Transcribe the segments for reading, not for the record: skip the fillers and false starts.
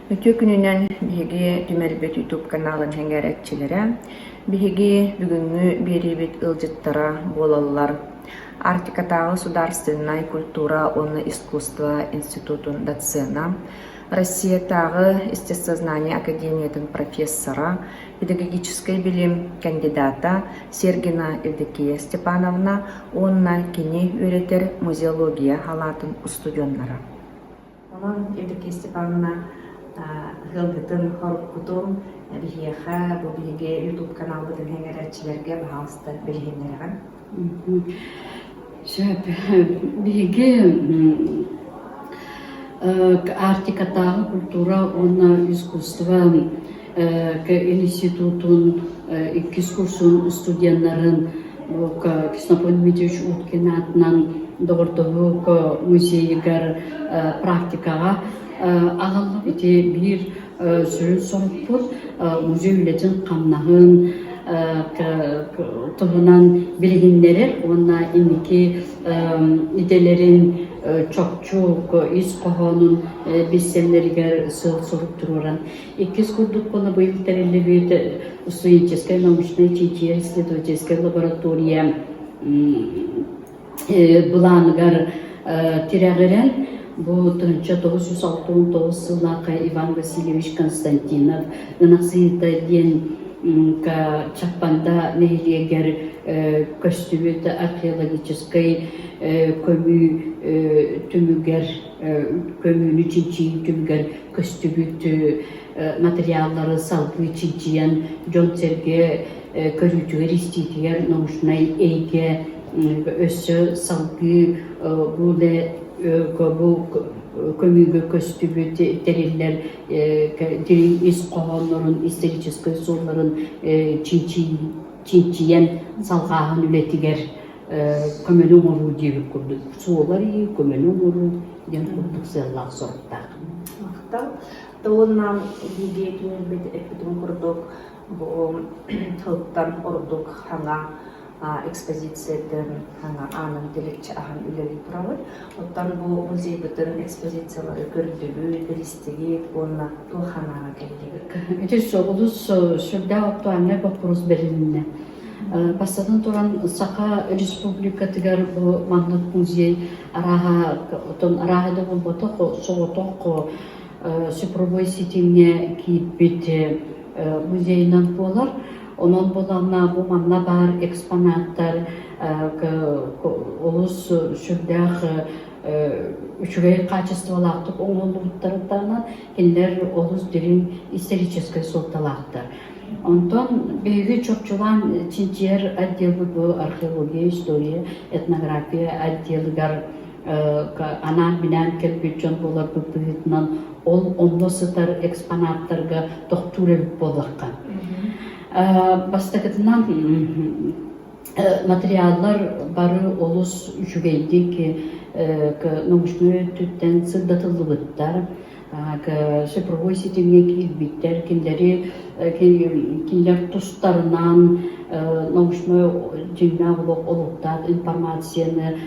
Үтүө күнүнэн биһиги түмэлбит YouTube каналын сэҥээрээччилэрэ, биһиги бүгүҥҥү биэриибит ыалдьыттара буолаллар Арктикатааҕы судаарыстыбаннай культура уонна искусство институтун доцена, Россиятааҕы естествознание академиятын профессора, педагогическай билим кандидата Сергина Евдокия Степановна уонна кини үөрэтэр музеология салаатын устудьуоннара. Онон Евдокия Степановна ыалгытын, хоруккутун биһиэхэ бу биһиги YouTube каналбытын сэҥээрээччилэргэ баһаалыста билиһиннэрэҕин. Сөп. Биһиги Арктикатааҕы культура уонна искусство институтун иккис курсун студеннарын Ксенофонт Дмитриевич Уткин аатынан доҕордоһуу музейыгар практикаҕа аҕаллым. Ити биир сүрүн сорукпут музей үлэтин-хамнаһын туһунан билиһиннэрэр уонна инники идэлэрин чопчу ис хоһоонун билсэллэригэр сыал-сорук туруоран иккис курдук буола быйыл тэриллибит студенческай научнай чинчийэр исследовательскай лаборатория былааныгар тирэҕирэн бу 1969 сыллаахха Иван Васильевич Константинов Ынахсыйыта диэн Чаппанда нэһилиэгэр көстүбүт археологическай көмүү түмүгэр көмүүнү чинчийии түмүгэр көстүбүт материаллары салгыы чинчийэн дьон-сэргэ көрүүтүгэр-истиитигэр научнай эйгэ өссө салгыы бу бу көмүүгэ көстүбүт тэриллэр дириҥ ис хоһооннорун, историческай суолларын чинчийэн салҕааһын үлэтигэр көмөнү оҥоруу диэбит курдук суолар көмөнү оҥоруу диэн курдук сыаллаах соруктаах. Махтал. Уонна биһиги түмэлбит эппитин курдук бу тылтан ордук хаҥа экспозициятын хаҥа аанын тилэччи аһан үлэлии турабыт. Оттон бу музейбытын экспозициялары көрдүгүт, билистигит уонна туох санааҕа кэллигит? Ити олус сүрдээх актуальнай боппуруос бэрилиннэ. Бастатан туран, Саха Республикатыгар бу маннык музей арааһа, отон арааһа да буолбатах, соҕотох цифровой ситимҥэ киирбит музейынан буолар. Онон буоллаҕына бу манна баар экспонаттар олус сүрдээх үчүгэй хаачыстыбалаахтык оҥоһуллубуттарыттан кинилэр олус дириҥ историческай суолталаахтар. Онтон биһиги чопчулаан чинчийэр отделбыт бу археология, история, этнография отделыгар анаан-минээн кэлбит дьон буоларбыт быһыытынан ол онно сытар экспонаттарга тохтуур эбит буоллахха. Бастакытынан материаллар бары олус үчүгэйдик научнай өттүттэн сырдатыллыбыттар. Цифровой ситимҥэ киирбиттэр, кинилэри кинилэр тустарынан научнай дьиҥнээх олох олуктаах информацияны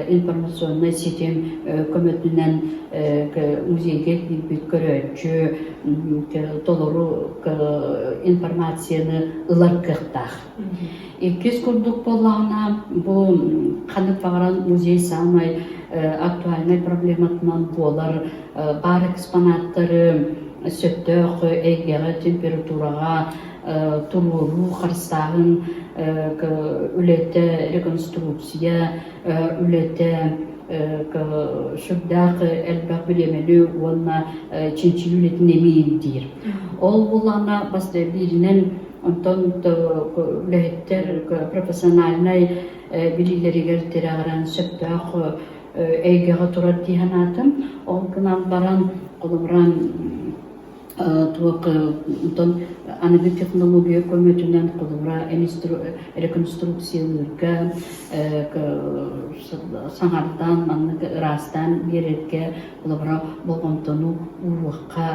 информационнай ситим көмөтүнэн музейга киирбит көрөөччү толору информацияны ылар кыахтаах. Иккис курдук буоллаҕына, бу ханнык баҕарар музей саамай актуальнай проблематынан буолар баар экспонаттары сөптөөх эйгэҕэ, температураҕа туруоруу, харыстааһын үлэтэ, реконструкция үлэтэ сүрдээх элбэх бириэмэни уонна чинчийии үлэтин эмиэ ирдиир. Ол буоллаҕына бас бииринэн онтон үлэһиттэр профессиональнай билиилэригэр тирэҕирэн сөптөөх эйгэҕэ турар дии санаатым. Ол гынан баран, холобура, туох онтон аныгы технология көмөтүнэн холобура реконструкциялыырга саҥардан маннык ыраастаан биэрэргэ холобура болҕомтону ууруохха.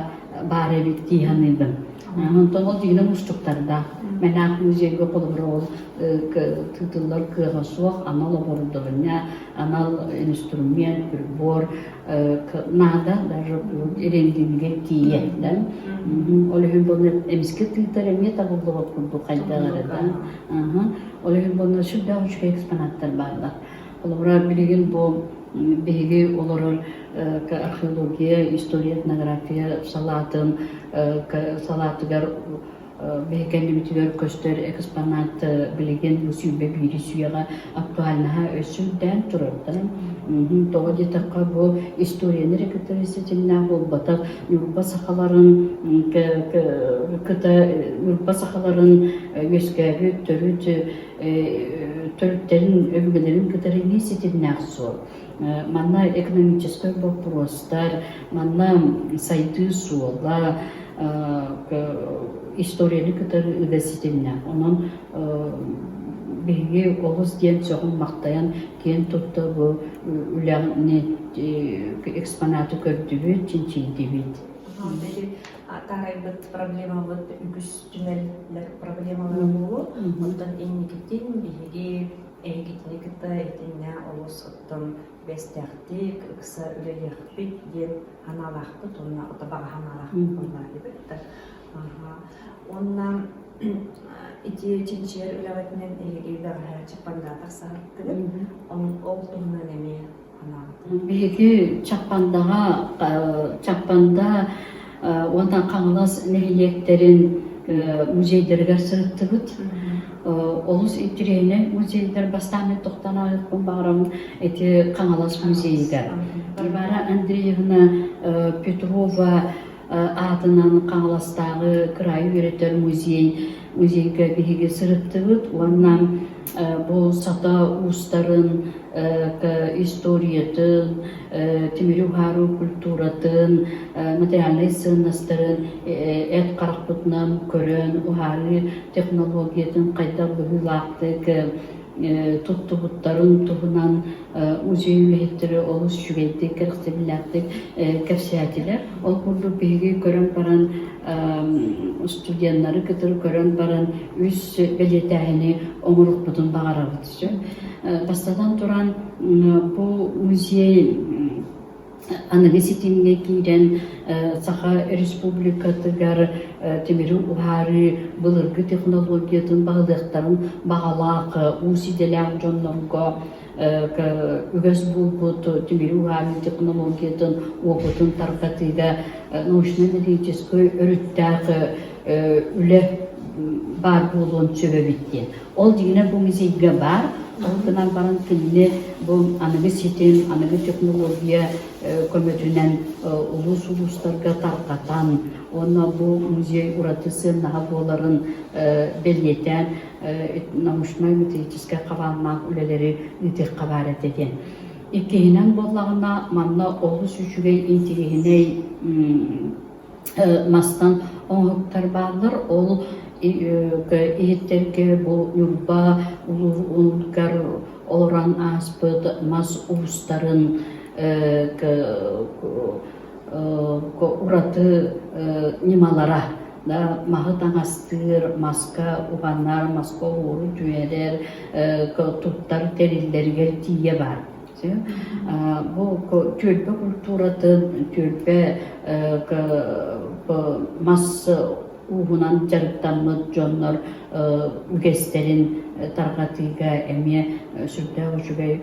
баар эбит дии саныыбын. Онтон ол дьиҥинэн уустуктардаах. Мэнээх музейга холобура ол тыытыллар кыаҕа суох анал оборудование, анал инструмент, прибор наада, даже рентгенигэр тиийэ да. Ол иһин буолла эмискэ тыытар эмиэ табыллыбат курдук хайдах эрэ да. Ол иһин буолла сүрдээх үчүгэй экспонаттар бааллар. Холобура, билигин бу биһиги олорор археология, история, этнография салаатын салаатыгар биһи кэннибитигэр көстөр экспонат билигин бу 21-с үйэҕэ актуальнаһа өссө үрдээн турар да. Тоҕо диэтэххэ бу историяны эрэ кытары ситимнээх буолбатах, Ньурба сахаларын кыта Ньурба сахаларын үөскээбит төрүт төрүттэрин, өбүгэлэрин кытары эмиэ ситимнээх суол. Манна экономическай боппуруостар, манна сайдыы суола, историяны кытары ыга ситимнээх. Онон биһиги олус диэн сөҕөн-махтайан киэн тутта бу үлэни экспонаты көрдүбүт, чинчийдибит. Таарайбыт проблемабыт үгүс түмэллэр проблемалара буолуо. Онтон инникитин биһиги эһигитини кытта итиннэ олус оттон бэстээхтик ыкса үлэлиэхпит диэн санаалаахпыт уонна ото баҕа санаалаахпыт буоллаа диэбит да. Уонна ити чинчийэр үлэҕитинэн эһиги бэҕэһээ Чаппандаҕа тахсаһыттыгыт. Ол туһунан эмиэ Биһиги Чаппандаҕа Чаппанда уонна Хаҥалас нэһилиэктэрин музейдарыгар сырыттыбыт. Олус интириэһинэй музейдар бастаан мен тохтоон ааһыахпын баҕарабын ити Хаҥалас музейыгар. Варвара Андреевна Петрова аатынан Хаҥаластааҕы кыраайы үөрэтэр музей музейга биһиги сырыттыбыт уонна бу сата уустарын историятын, тимири уһаарыы культуратын, материальнай сыаннастарын эт харахпытынан көрөн, уһаарыы технологиятын хайдах быһыылаахтык туттубуттарын туһунан музей үлэһиттэрэ олус үчүгэйдик, кэрэхсэбиллээхтик кэпсээтилэр. Ол курдук биһиги көрөн баран, студеннары кытары көрөн баран үс бэлиэтээһини оҥоруохпутун баҕарабыт. Бастатан туран, бу музей аныгы ситимҥэ киирэн Саха Республикатыгар тимири уһаарыы былыргы технологиятын баһылыахтарын баҕалаах уус идэлээх дьоннорго үгэс буолбут тимири уһаарыы технологиятын уопутун тарҕатыыга научно-аналитическай өрүттээх үлэ баар буолуон сөп эбит диэн. Ол дьиҥинэн бу музейга баар, ол гынан баран кинини бу аныгы ситим, аныгы технология көмөтүнэн улуус улуустарга тарҕатан уонна бу музей ураты сыаннаһа буоларын бэлиэтээн научнай-методическай хабааннаах үлэлэри ыытыахха баар этэ диэн. Иккиһинэн буоллаҕына, манна олус үчүгэй интириэһинэй мастан оҥоһуктар бааллар. Ол иһиттэргэ бу Ньурба улууһугар олорон ааспыт мас уустарын ураты ньымалара маһы таҥастыыр, маска уһанар, маска оһуору түһэрэр, туттар тэриллэригэр тиийэ баар. Бу түөлбэ культуратын, түөлбэ мас ууһунан дьарыктаммыт дьоннор үгэстэрин тарҕатыыга эмиэ сүрдээх үчүгэй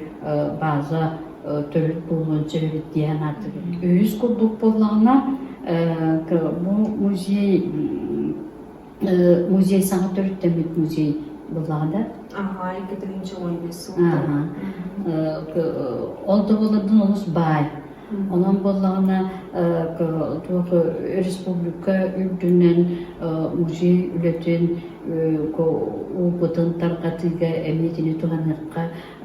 база төрүт буолуон сөп эбит дии санаатыбыт. Үһүс курдук буоллаҕына, бу музей музей саҥа төрүттэммит музей буоллаҕа да? Аха, 2015 сылтан. Ол да буолларбын олус баай. Онон буоллаҕына туох республика үрдүнэн музей үлэтин опытын тарҕатыыга эмиэ итини туһаныахха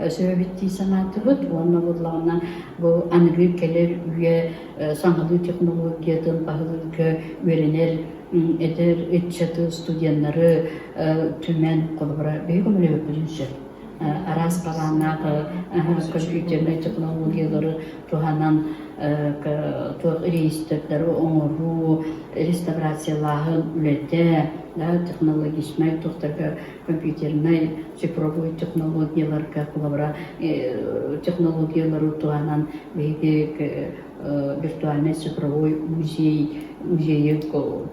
сөп эбит дии санаатыбыт. Уонна буоллаҕына бу аныгы кэлэр үйэ саҥалыы технологиятын баһылыырга үөрэнэр эдэр ыччаты, студеннары түмэн, холобура, биһиги көмөлөһүөхпүтүн сөп. Араас балааннаах компьютернай технологиялары туһанан. туох реестрдары оҥоруу, реставрациялааһын үлэтэ, технологичнай туохтарга компьютернай цифровой технологияларга холобура технологиялары туһанан биһиги виртуальнай цифровой музей музейы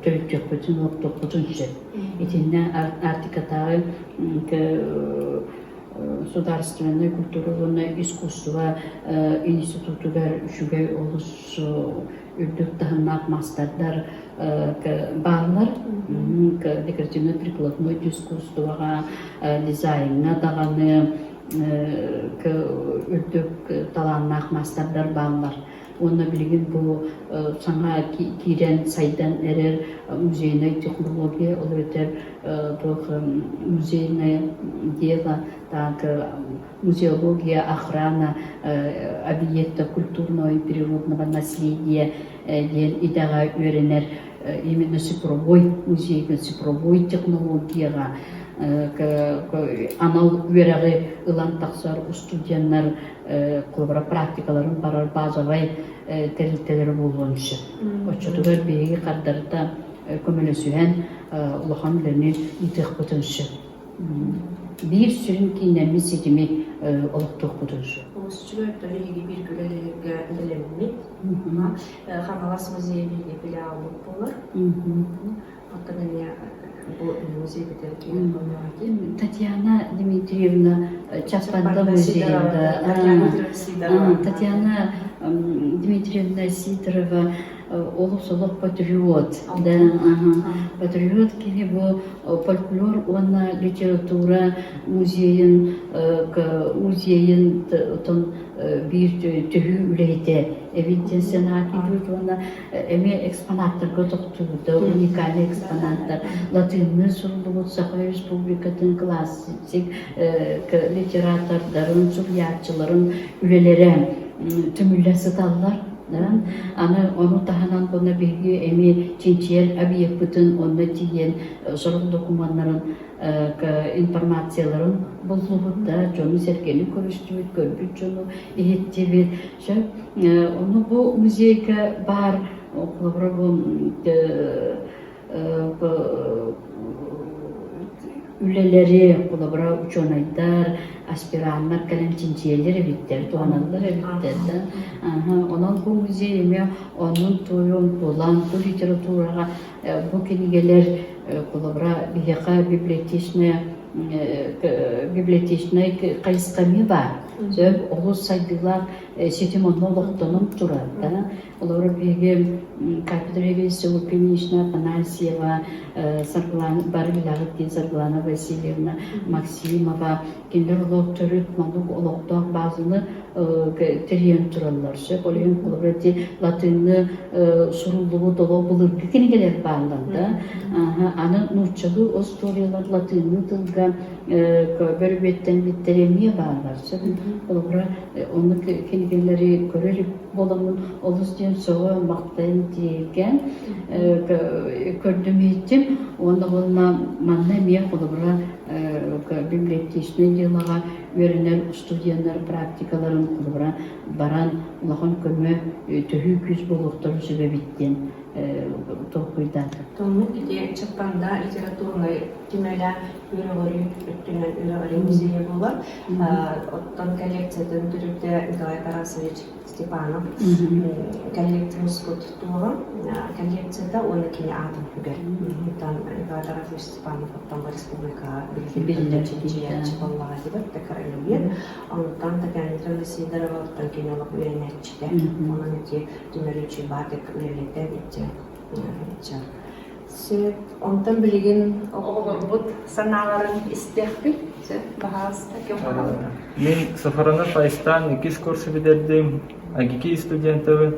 төрүттүөхпүтүн олохтуохпутун сөп. Итиннэ Арктикатааҕы судаарыстыбаннай культура уонна искусство институтугар үчүгэй олус үрдүк таһымнаах маастардар бааллар. Декоративно-прикладной искусствоҕа, дизайҥҥа даҕаны үрдүк талааннаах маастардар бааллар. Уонна билигин бу саҥа киирэн сайдан эрэр музейнай технология, ол эбэтэр туох музейное дело, так музеология, охрана объекта культурного и природного наследия диэн идэҕэ үөрэнэр именно цифровой музейга, цифровой технологияҕа анал үөрэҕи ылан тахсар студеннар холобура практикаларын барар базовай тэрилтэлэрэ буолуон сөп. Оччотугар биһиги хардарыта көмөлөсүһэн улахан үлэни ыытыахпытын сөп. Биир сүрүн кииннэммит ситими олохтуохпутун сөп. Олус үчүгэй биһиги бииргэ үлэлэһэргэ бэлэммит. Хаҥалас музейа биһиги филиалбыт буолар. Оттон эмиэ бу музейбытыгар киирэн буоллаҕа дии. Татьяна Дмитриевна Чаппанда музейында Татьяна Дмитриевна Сидорова олус олох патриот да патриот киһи бу фольклор уонна литература музейын музейын отон биир төһүү үлэһитэ эбит диэн санаа киирбит уонна эмиэ экспонаттарга тохтуубута уникальный экспонаттар латыынныы суруллубут Саха Республикатын классик литератордарын суруйааччыларын үлэлэрэ түмүллэ сыталлар. Аны ону таһынан буна биһиги эмиэ чинчийэр объекпытын онно тиийэн сорох докумуоннарын информацияларын буллубут да дьону-сэргэни көрүстүбүт, көрбүт дьону иһиттибит. Сөп. Ону бу музейга баар холобура бу үлэлэри холобура учуонайдар, аспираннар кэлэн чинчийэллэр эбиттэр, туһаналлар эбиттэр да. Онон бу музей эмиэ оннун туойун булан, бу литератураҕа бу кинигэлэр холобура биһиэхэ библиотечная библиотечнай хайысха эмиэ баар. Сөп олус сайдыылаах ситим онно олохтонон турар да. Олору биһиги кафедра Василий Афанасьева, Саргылана бары билэҕит диэн Саргылана Васильевна Максимова кинилэр олох төрүт маннык олохтоох базаны тэрийэн тураллар. Сөп ол иһин холобура ити латыҥҥы суруллубут олох былыргы кинигэлэр бааллар да. Аны нууччалыы остуоруйалар латыҥҥы тылга бөрүбүөттэммиттэр эмиэ бааллар. Сөп холобура оннук кинигэлэри көрөр буоламмын олус диэн сөҕө махтайан тиийэргэн көрдүм иһиттим уонна уонна манна эмиэ холобура библиотечнай дьыалаҕа үөрэнэр студеннар практикаларын холобура баран улахан көмө төһүү күүс буолуохтарын сөп эбит диэн толкуйдаатым. Тоннук ити Чаппанда литературнай түмэлэ үөрэҕирии өттүнэн үөрэҕирии музейа буолар. Оттон коллекциятын төрүтэ Николай Тарасович Степанов коллекция муспут туоҕа коллекцията уонна кини аатын сүгэр. Оттон Николай Тарасович Степанов оттон республикаҕа биллэр чинчийээччи буоллаҕа дибэт краевед. Онтон Татьяна Петровна Сидорова оттон кини олох үөрэнээччитэ. Онон ити түмэл үчүгэй үлэлэтэн ити Сөп. Онтон билигин оҕолорбут санааларын истиэхпит. Сөп, баһаалыста, ким хаалла? Мин Сафаронов Айстан иккис курсу бүтэрдим. АГИКИ студентабын.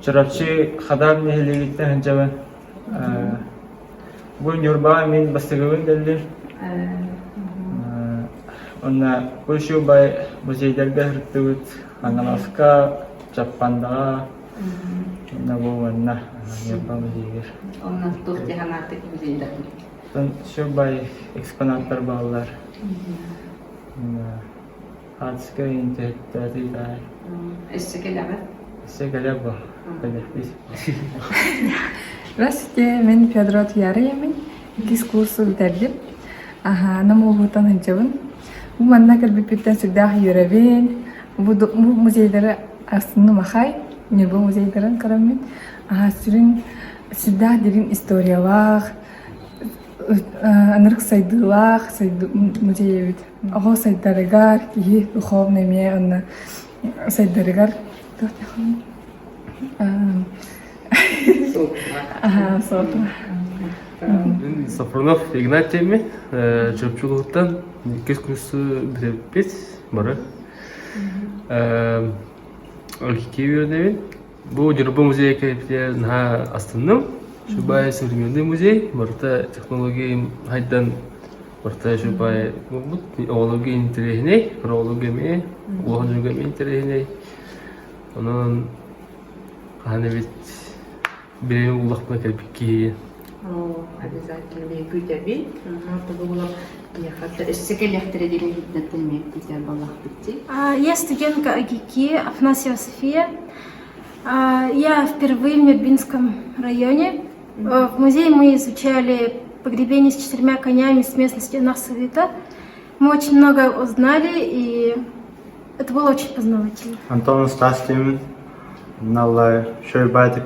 Чурапчы Хадаар нэһилиэгиттэн сылдьабын. Бу Ньурбаҕа мин бастакыбын кэллим. Онно бу үчүгэй музейдарга сырыттыбыт. Хаҥаласка, Чаппандаҕа, Онно бу манна Ньурба музейыгар. Онно туох дии санаатык музейдаргын? Сүр экспонаттар бааллар. Адскай интехтаатый Өссө кэлэҕит? Өссө кэлэр бу. Кэлиэхпит. Здравствуйте, мен Федорова Туяра ийэммин. Иккис курсу бүтэрдим. Аһаа, Нам улууһуттан сылдьабын. Бу манна кэлбиппиттэн сүрдээх үөрэбин. Бу, бу музейдары астынным ахай. Ньурба музейдарын көрөммүн. Аһаа, сүрүн сүрдээх дириҥ историялаах, ынырык сайдыылаах музей эбит. Оҕо сайдарыгар, киһи духовно эмиэ онно сайдарыгар Софронов Игнатьевми Чурапчы улууһуттан иккис курсу бүтэрбит бары. Архитектура үөрэнэбин. Бу Ньурба музейа кэлбитигэр наһаа астынным. Шубай современный музей, барыта технология хайдан барыта шубай буолбут. Оҕолорго интэриэһинэй, оҕолорго эмиэ, улахан дьоҥҥо эмиэ интэриэһинэй. Онон хаһан эбит билигин улахпына кэлбит киһи Оо, обязательно мен күүтэбин. Тугу булап өссө кэлиэхтэрэ диэн иһиттэн эмиэ күүтэр буоллахпыт дии. Я студентка АГИКИ Афанасьева София. Я впервые в Нюрбинском районе. В музее мы изучали погребение с четырьмя конями с местности Анахсавита. Мы очень много узнали, и это было очень познавательно. Антон Стас диэммин Наллар үчүгэй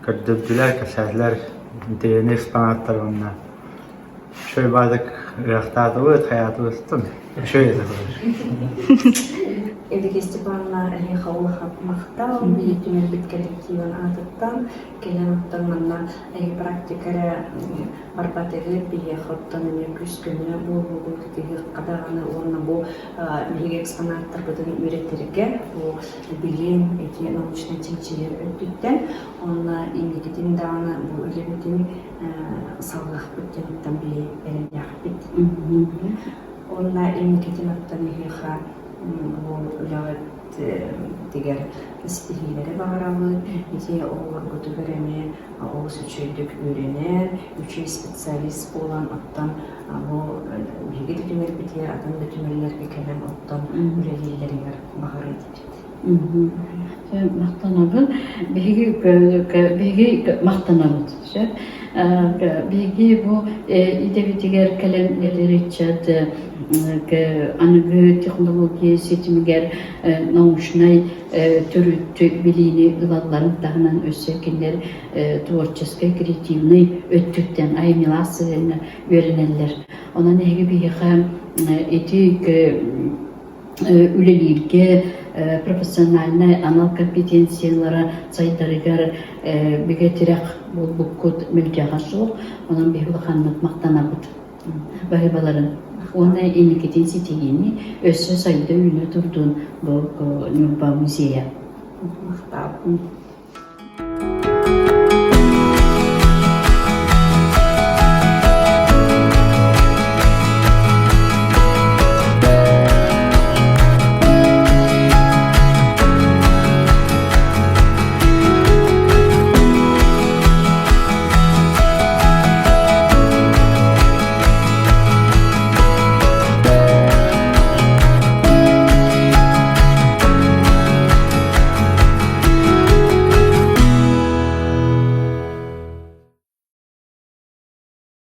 көрдөрдүлэр, кэпсээтилэр интэриэһинэй экспонаттар уонна үчүгэй баайдык ыһыахтаатыбыт, хайаатыбыт үчүгэй этэ Евдокия Степановна эһиэхэ улахан махтал биһиги түмэлбит коллективын аатыттан кэлэн оттон манна эһиги практика эрэ барбатыгыт биһиэхэ оттон эмиэ күүс-көмө буоллугут ытыһыахха даҕаны уонна бу биһиги экспонаттарбытын үөрэтэргэ бу билим ити научнай чинчийэр өттүттэн уонна инникитин даҕаны бу үлэбитин салгыахпыт диэн биһи эрэллээхпит. Уонна инникитин оттон эһиэхэ бу үлэҕитигэр ситиһиилэри баҕарабыт. Ити оҕолоргутугар эмиэ олус үчүгэйдик үөрэнэн, үчүгэй специалист буолан оттон бу биһиги да түмэлбитигэр атын да түмэллэргэ кэлэн оттон үлэлииллэригэр баҕарар этибит. Махтанабын. Биһиги биһиги махтанабыт. Сөп. Биһиги бу идэбитигэр кэлэн үлэлиир ыччат аныгы технология ситимигэр научнай төрүт билиини ылалларын таһынан өссө кинилэр творческай, креативный өттүттэн айымньылаах сыһыаҥҥа үөрэнэллэр. Онон эһиги биһиэхэ ити үлэлииргэ профессиональнай анал компетенциялара сайдарыгар бигэ тирэх буолбуккут мэлдьэҕэ суох. Онон биһиги улаханнык махтанабыт баһыыбаларын уонна инникитин ситиһиини өссө сайда-үүнэ турдун бу Ньурба музейа. Махтал.